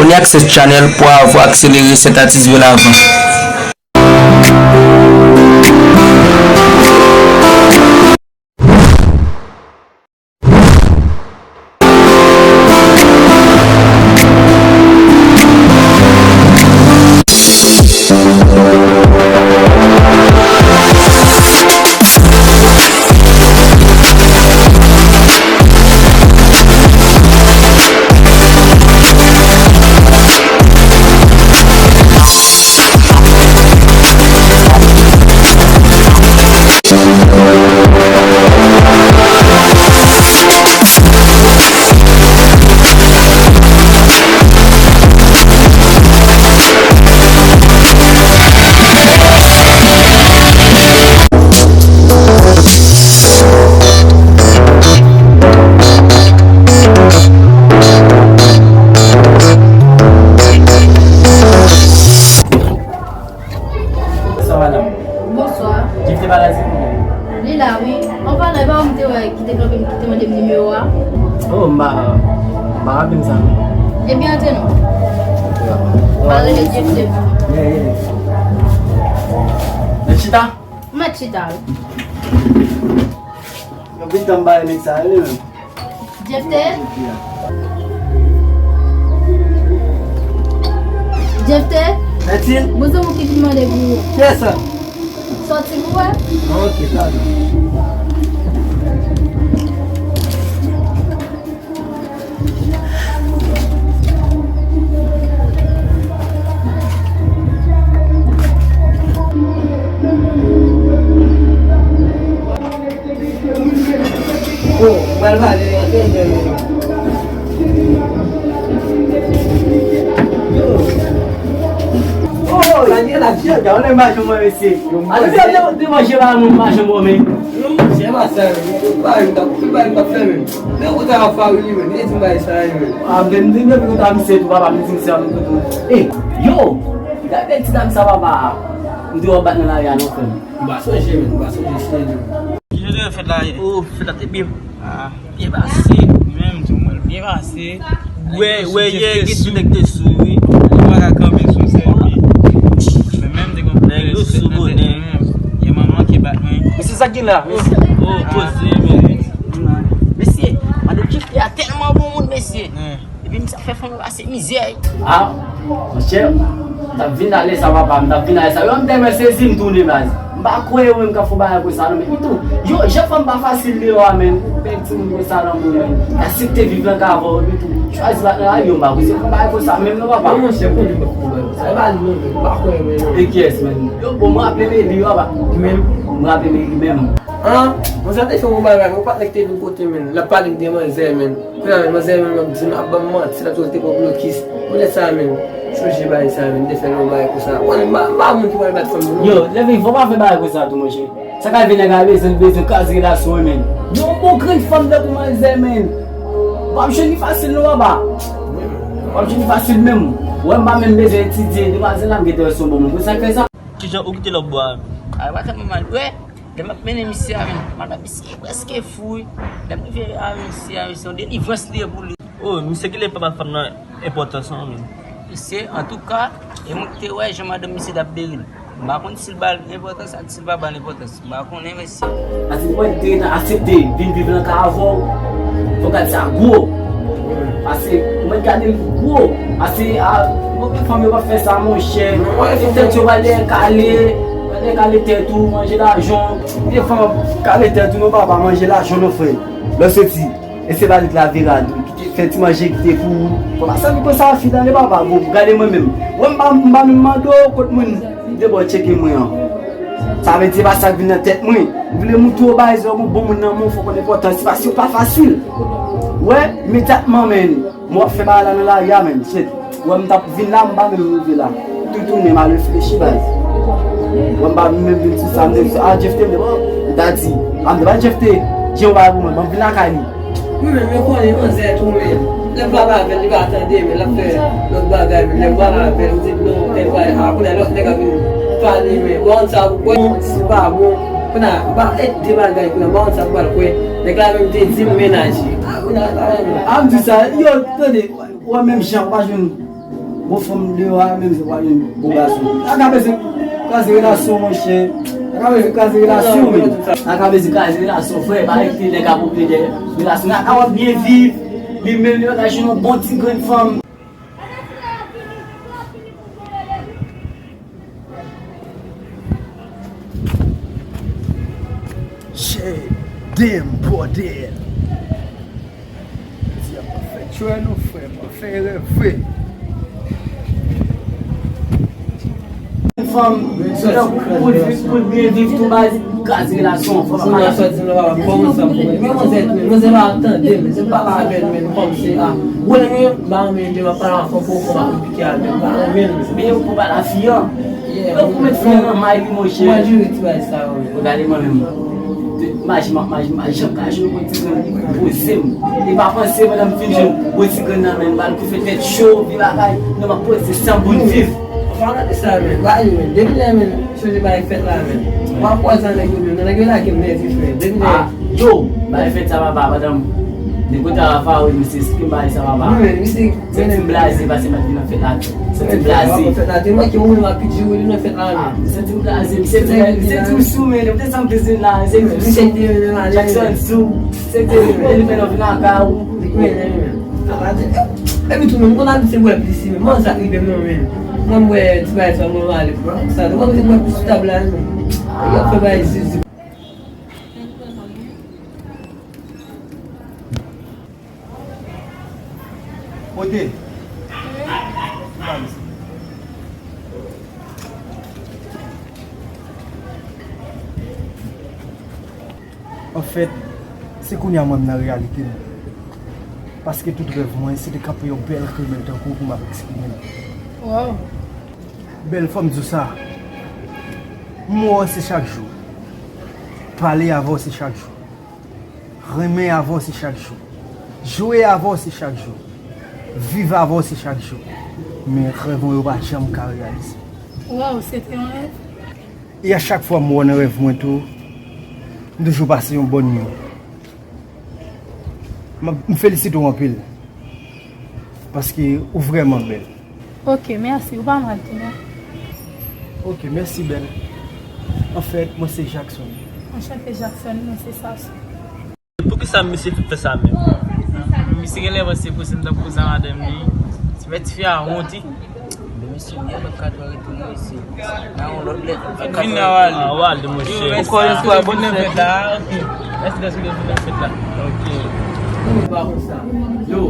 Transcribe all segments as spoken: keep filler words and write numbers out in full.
Abonné ak Sèt Channel pou w avwa akselere Sèt Atis de l'avant. Bonswa, madanm. Bonswa. Jeff te pa la, se pou mwen. Li la, wi. An palan, e pa ou m te wè ki te kanpe m, ki te mande m nimewo a? Oh, m pa, m pa raple m sa, non. Ebyen, antre non. M pa rele Jeff, Jeff. Rele. Mèt chita? Mèt chita, wi. Yon pit tan m pa rele nèg sa, rele menm. Jefte? Jefte? Mèt chita? Bon, se ou ki vin mande pou... Kiyès sa? Sòti pou wè. Ok, sa bon. Oh, pral pale, antre, antre, antre. Yo. Oh, la gen la, vye, gade, on est mal, mesye. Alo, vye, vye, vye, manje la, nou manje bon, men. Non, monchè, pa sa, men. Tout bagay m t ap, tout bagay m t ap fè, men. Men ou ta ap fè li, men. Li di m bagay sa, men. A, men, men, men, men, men, misye tou, papa, men, misye, men, men, men. Eh, yo! Gade ti dam sa, papa. M te wè w bat nan lari a, non, frè m. M pa sonje, men, m pa sonje, cheri. Kijan te fèt la yè? Oh, fèt la te byen. Ah, byen pase. Menm tou, mwen, byen pase. Wè, wè, yè, gen ti nèg te sou, wi. Ou pa ka kanpe sou sèl pye. Men menm te konn fè respè nan tèt mwen menm. Yè manman ki bat mwen. Men se sa ki la. Oh, poze, men. Mesye, madanm Jefte a tèlman bon moun, mesye. Epi misye ap fè fanm yo pase mizè. Ah, monchè, m t ap vin ale sa, papa, m t ap vin ale sa. Yo, m tèlman sezi, m tounen, baz. M pa kwè yo menm k ap fè bagay konsa, non, men tou, yo, jan fanm pa fasil deyò a, men. Bèl timoun konsa nan moun, men. Aksepte viv nan kay avè w, epi tou, chwazi bat nan lari, yo, m pa kwè se pou bagay konsa menm, non, papa. Non, monchè, konnen m ap fè bagay konsa. E pa li, non, men. M pa kwè, men, non. E kiyès, men? Yo, bon, m raple m e li, papa. Li menm? M raple m e li menm. Ah, monchè, te fè yon bagay, yon patnè ki te vin kote, men. L ap pale ak de manzè, men. Kounye a, men, manzè menm ap di m, ap ban m manti, l ap di w te pran blokis. Poutèt sa menm, sonje bagay sa menm, te fè l yon bagay konsa. Konnen m pa, m pa moun ki pral bat fanm, non. Yo, leve, fò pa fè bagay konsa tou, monchè. Sa ka rive nèg la bezwen, bezwen kraze relasyon, wi, men. Yon bon grenn fanm tankou manzè, men. W ap jwenn li fasil, non, papa. W ap jwenn li fasil menm. Wè, m pa menm bezwen etidye, demwazèl la, m gentan wè se yon bon moun. Pou sa k fè sa? Kijan ou kite lòt bò a? A, pa tèlman mal. Wè, lè m ap mennen misye a, men, m ap bat misye prèske fou, wi. Lè m rive a misye a, men se yon delivrans li ye pou li. Oh, misye genlè pa ba fanm nan enpòtans, non, men. Misye, antouka, e mwen ki te wè jan madanm misye t ap bere l. M pa konn si l ba l enpòtans ak si l pa ba l enpòtans. M pa konnen, mesye. Ase mwen te nan aksepte vin viv nan kay avè w. Fò gad sa gwo. Ase mwen gade l gwo. Ase a, fanm yo pa fè sa, monchè. Tèt yo pa lè kale. Pa lè kale tèt ou, manje lajan. Gen fanm kale tèt ou, non, papa, manje lajan, non, frè. Lè w soti, e se valiz la vire a dou. Kite, fè ti manje kite pou ou. Fò pa sèvi konsa, fi, tande, papa. Bon, gade mwen menm. Wè, m pa, m pa menm mande w kot moun de bò tcheke mwen an. Sa vle di, se pa sa k vin nan tèt mwen. M vle montre w bagay, lè w gon bon moun nan men w, fò w konn enpòtans li, paske yo pa fasil. Wè, imedyatman, men, mwen w ap fè bagay la nan lari a, men, shit. Wè, m t ap vin la, m pa menm rive la. Tou tounen, m al reflechi, baz. Wè, m pa menm vin sou sa, m te di, a, Jeff te, m te, m ta di, a, m te ba Jeff te, gen yon bagay pou mwen, ban m vin lakay li. Wi, men, men konnen manzè tou, men lè m pale avè l, li pa tande, men l ap fè lòt bagay, men lè m pale avè l, m di l non, tèl bagay, a, kounye a lòt nèg ap vin pale, men w pa konn sa pou kwè, si pa bon, kounye a, m pa, e de bagay, kounye a, m pa konn sa pou al kwè, nèg la menm te di m mennaj li. A, kounye a, sa menm. A, m di sa, yo, tande, wè, menm jan, w pa jwenn Bon fanm deyò a, menm se pa yon bon gason. Sa ka bezwen kraze relasyon, monchè. Sa ka bezwen kraze relasyon, men. Sa ka bezwen kraze relasyon, frè. Pa rete nèg ap okipe de relasyon. Sa ka w ap byen viv. Li menm, li pa ka jwenn yon bon ti grenn fanm. Shit, damn, bòdèl. Di a pa fè tchwè non, frè, pa fè erè vre. Fanm, pou l viv, pou l byen viv tou baz, kraze relasyon, fanm. Sa nan sòti nan papa, kòman sa pou mwen? Men manzè tou, manzè pa ap tande, men se pa la avè l, men kòm se a. Wè, men, ba, men, men, pa la fò pou kòman. Ki a menm pa renmen l. Men yo pou ba la fi an. Yo pou met fi an nan may li, monchè. Mwen jere ti bagay sa yo. Ou gade mwen menm. Maji, maji, maji, jan ka jwe yon ti grenn poze m. Li pa panse pandan m fin jwe yon ti grenn nan men m, bal kou fè tèt cho, pi bagay. Non, m ap poze san bout viv. Anfen, gade sa, men. Ba, men. Depi lè, men. Chonje bay fèt la, men. W ap kwaze nèg yo menm. Nèg yo lage m nèvi, frè. Depi lè. Ah, yo, bay fèt sa papa, madanm. De kote a Rafael, misye esplike m bay sa papa. Wi, men, misye. Senti m blaze, pase m pa t vin nan fèt la tou. Senti m blaze. Fèt la, te manke ou menm ak Pidji, ou nan fèt la, men. Senti m blaze, misye di, misye di m sou, men, ou te sanm plis vin la, misye di m sou. Jackson sou, misye di, men, li men nan vin nan ka ou. Li men, men. Epi tou, men, m konn abitye bwè plis, men, man sa rive m non, men. Mwen, m bwè ti bagay sa, mwen, m ale pran sa. Nou pa bezwen bwè plis sou tab la, non. Yo fè bagay zizi. Kote? Anfèt, se kounye a mwen m nan reyalite m. Paske tout rèv mwen, se te kanpe yon bèl krimen tankou w pou m ap eksprime m. Waw! Bèl, fò m di w sa. M wè w se chak jou. Pale avè w se chak jou. Renmen avè w se chak jou. Jwe avè w se chak jou. Viv avè w se chak jou. Men rèv mwen yo pa janm ka reyalize. Waw, se te yon rèv? E a chak fwa m wè w nan rèv mwen tou, m toujou pase yon bòn nuit. M, m felisite w anpil. Paske ou vrèman bèl. Ok, mèsi. Ou pa mal tou, non. Ok, mèsi, bèl. Anfèt, mwen se Jackson. Anchante, Jackson, mwen se Sassou. Poukisa misye fin fè sa menm? Misye genlè panse kouzen tankou sa madanm li. Ti fè tifi a wont wi. Men mesye, m gentan kat mwen retounen isit. Nan yon lòt lè. Vin nan wale. Ah, wale, monchè. Yo, mèsi. Ankò yon fwa, bòn fèt la. Ok. Mèsi dèske w vin nan fèt la. Ok. Yo,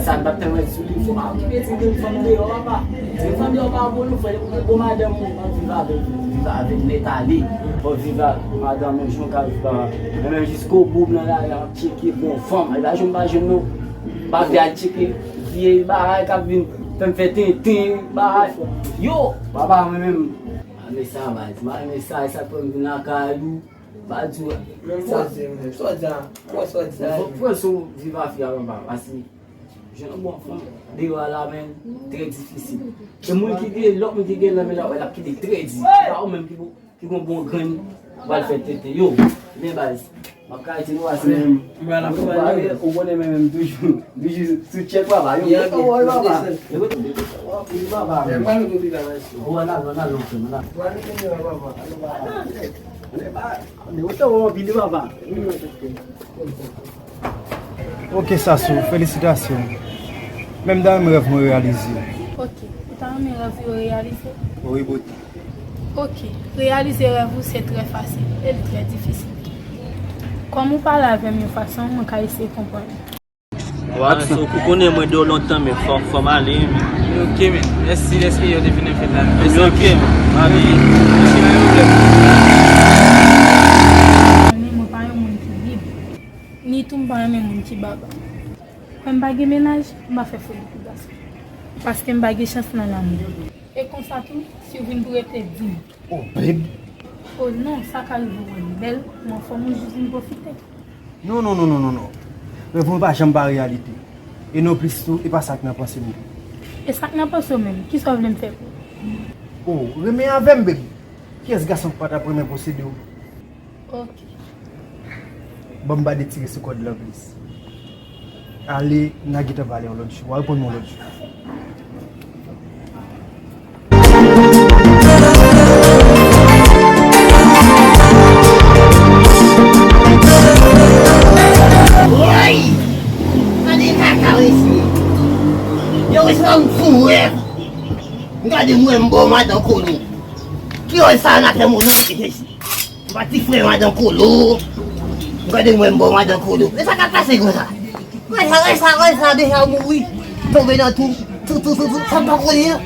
sa n pa t tèlman sou li, fò pa okipe ti grenn fanm deyò, papa. Ti grenn fanm deyò pa bon non, frè, ou bon madanm ou, w ap viv avè l, viv avè l nèt ale. W ap viv ak madanm ou, jan w ka viv la. Men menm jiskobou, m nan lari a, m ap tcheke bon fanm. Ay, pa jwenn, pa jwenn non. Pa vle al tcheke vye bagay k ap vin fè m fè tenten, bagay. Yo, papa, mwen menm. Pa renmen sa, baz. Pa renmen sa, e sa k fè m vin lakay ou. Pa di w. Men sa w di, men sa w di a. Kòman sa w di sa? Fò, fò w viv a fi a, papa. Paske jwenn yon bon fanm deyò a la, men, trè difisil. E moun ki gen, lòt moun ki gen nan men la, wè, l ap kite trè di. Se pa ou menm ki bon. Ki gon bon grenn, pral fè tenten. Yo, men baz. M ap ka retire w ase menm. Ou konnen men menm toujou. Toujou sou tchèk papa. Yo, kote w al papa? Yo, kote w al papa? Ou al al, al al, frè m, al al. Yo, te w anpil papa. Ok, Sassou, felisitasyon. Menm dan menm rèv mwen reyalize. Ok, ou ta renmen rèv ou yo reyalize? Wi, bout. Ok, reyalize rèv ou se trè fasil e l trè difisil. Kòm ou pale avè m yon fason, mwen ka eseye konprann ou. Wa, so, ou konnen mwen de w lontan, men fò, fò m ale, men. Ok, men. Mèsi dèske yo te vin nan fèt la. Mèsi anpil. Ok, men. M ale. Ok, pa gen pwoblèm. Mwen pa yon moun ki lib. Ni tou m pa renmen moun ki baba. Mwen m pa gen mennaj, m pa fè foli pou gason. Paske m pa gen chans nan lanmou. E konsa tou, si w vin pou rete, di m. Oh, babe. Oh non, sa ka rive w wè m bèl, m anfòm ou jis vin pwofite. Non, non, non, non, non, non. Rèv mwen pa janm pa reyalite. E non plis tou, e pa sa k nan panse m tou. E sa k nan panse w menm, kisa w vle m fè pou ou? Oh, renmen avè m, babe. Kiyès gason k pa t ap renmen posede w? Ok. Ban m pa detire sou kòd lan plis. Ale, n a gentan pale yon lòt jou. W a reponn mwen yon lòt jou. M bon madan Kolo. Ki wè sa nan tè moun nan, Jezi. M pa ti frè madan Kolo. M gade mwen m bon madan Kolo. E sa k ap pase konsa? Wè sa, wè sa, wè sa deja mouri. Tonbe nan tou, tou, tou, tou, tou, sa m pa konnen an.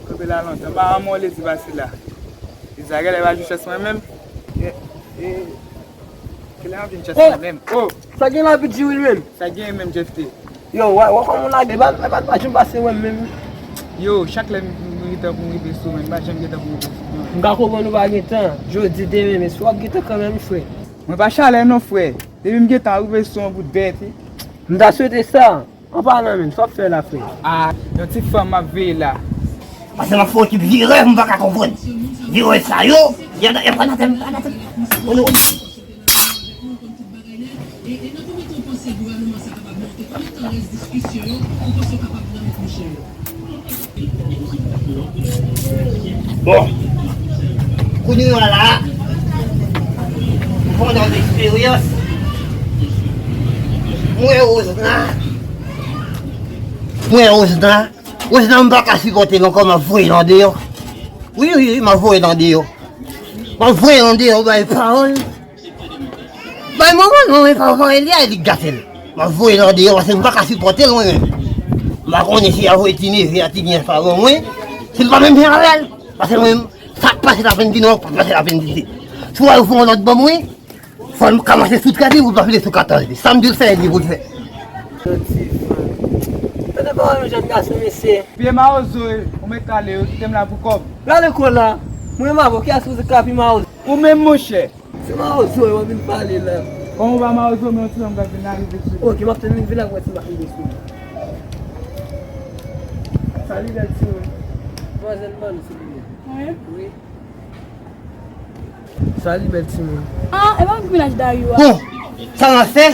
Kanpe la lontan. M pa anmòle ti pase la. Izrayèl, e pa jis mwen menm. E, e, Kilè w ap vin chèche mwen menm? Oh! Sa gen la, Piti Will menm? Sa gen menm, Jeff T? Yo, wè, wè kòman w lage, pa, pa, pa janm pase wè m menm. Yo, chak lè m, m, m gentan pou m rive sou mwen, m pa janm gentan pou m rive sou mwen. M ka konprann ou pa gen tan, jodi, demen, men si w ap gen tan kanmenm, frè. Mwen pa chalè non, frè. Depi m gentan rive sou mwen pou dèt. M ta swete sa. An palan menm, sa w ap fè la, frè? Ah, yon ti fanm m ap veye la. Pase m ap fè yon ekip virè, m pa ka konprann. Virè sa yo, y a, y a pa nan tèt, pa nan tèt. Konnen w. Bon. Kounye a la, m fè yon lòt eksperyans. Mwen Rosna. Mwen Rosna. Rosna, m pa ka sipòte l ankò, m ap voye l andeyò. Wi, wi, wi, m ap voye l andeyò. M ap voye l andeyò, bay pawòl. Bay manman l, manman l pa voye li a, li gate l. M ap voye l andeyò, paske m pa ka sipòte l, mwen menm. M pa konnen si y a voye ti neve a, ti nyès la ban mwen. Si l pa menm jan avè l. Paske mwen menm, sa k pase lapenn ki nò, pa pase lapenn ki sud. Si w al fè yon lòt ban mwen, fò l ka mache sou trèz li pou l pa file sou katòz li. Sa m di l fè, li pou l fè. Tande pawòl yon jèn gason, mesye. Pye mawozo, ou mèt ale, yo kite m la pou kòb. Gade kò la. Mwen renmen avè w, kiyès ki ka pi mawozo? Ou menm, monchè. Se mawozo, w ap vin pale la. Kòman w pa mawozo, men yon ti nonm k ap vin la rive sou ou. Ok, m ap tann li vin la, m wè si m ap rive sou ou. Salut, bèl timoun. Manzèl, ban nou, silvouplè. Mwen? Wi. Salut, bèl timoun. Ah, e pa m ki mennaj Dayou a? Bon, sa m ap fè?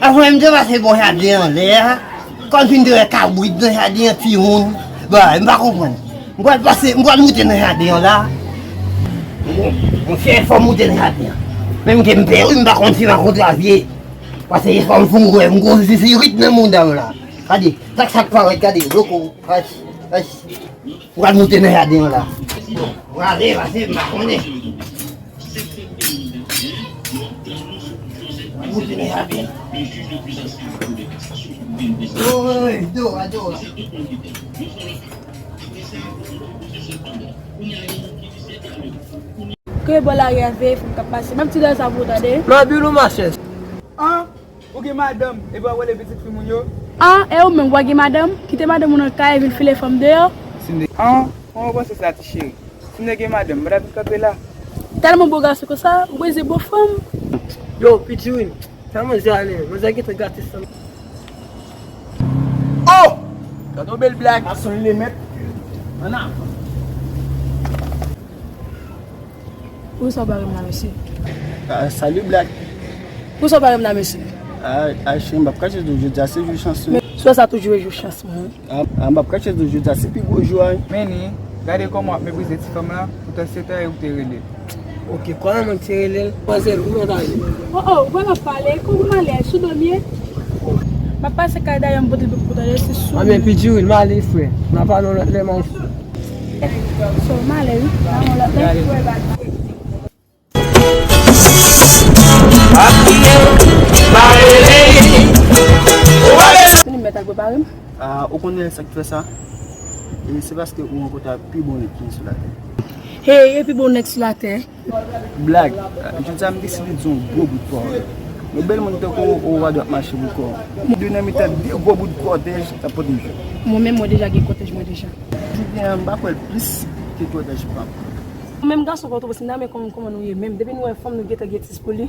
Apre m te pase bò jaden anlè a, kòmsi m te wè kabrit nan jaden an, timoun. Bay, m pa konprann. M pral pase, m pral moute nan jaden an la. Monchè, fò m moute nan jaden an. Menm ke m pè, wi, m pa konn si m a kontrapye. Paske fò m fon wè, m gwo zizirit nan mouda m la. Gade, sa k, sa k parèt, gade, loko, ach, ach. Ou pral moute nan jaden an la. Ou prale, pase, m pa konnen. Ou pral moute nan jaden an. Oy, do a, do a. Ke bò lari a veye fanm k ap pase. M ap di lè sa pou w tande. M ap di w, ma chè. An? Ou gen madanm, epi w ap rele pitit fi moun yo? An, e ou menm, ou pa gen madanm? Kite madanm ou nan kay, vin file fanm deyò. Si m te, an, kòman w panse sa, ti cheri? Si m te gen madanm, m pa t ap vin kanpe la. Tèlman bo gason konsa, ou beze bo fanm. Yo, Piti Win, sa manzè ale, manzè gentan gate san. Oh! Gade yon bèl blag. A son lemèt. Ann avan. Poukisa w pa renmen la, mesye? Ah, salut, Black. Poukisa w pa renmen la, mesye? Ah, ah, cheri, m p ap kache di w, jodi a se jou chans mwen. Men, sou sa toujou e jou chans mwen. Ah, ah, m p ap kache di w, jodi a se pi gwo jou a, wi. Men ni, gade kòman w ap meprize ti fanm lan, poutan se tande ou te rele l. Ok, kòman mwen te rele l? Manzèl, ou mèt ale. Oh, oh, ou pa nan pale, kòman w ale, sou do m ye? M ap pase kay Dayou, m pote l pou tande, se sou. Ah, men Piti Win, m ale, frè. N a pale yon lòt lè, m al. So, m ale wi. Nan yon lòt lè. Vini m mèt al prepare m. Ah, ou konnen sa k fè sa? E se paske ou rankontre ak pi bon nèg ki gen sou latè. Hey, e pi bon nèg sou latè. Black, jodi a m deside di yon gwo bout pawòl. Yon bèl moun tankou ou, ou pa dwe ap mache pou kò w. M dwe nan mitan de gwo bout kòtèj k ap pote m jwe. Mwen menm, mwen deja gen kòtèj mwen deja. Jodi a, m pa kwè l plis ke kòtèj pa m. Mwen menm gason, kòman, kòman nou ye menm? Depi nou wè fanm, nou gentan gen tis pou li.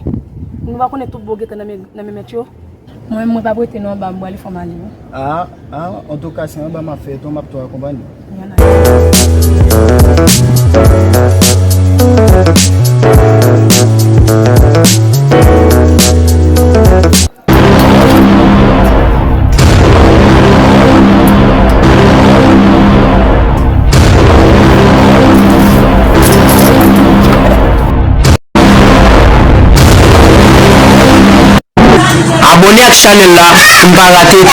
Nou pa konnen tout bò gentan nan men, nan men mèt yo. Mwen menm, mwen p ap rete non anba, m prale fò m ale wi. Ah, ah, antouka, se anba m ap fè tou, m ap tou akonpanye. Abòne ak chanèl la pou n pa rate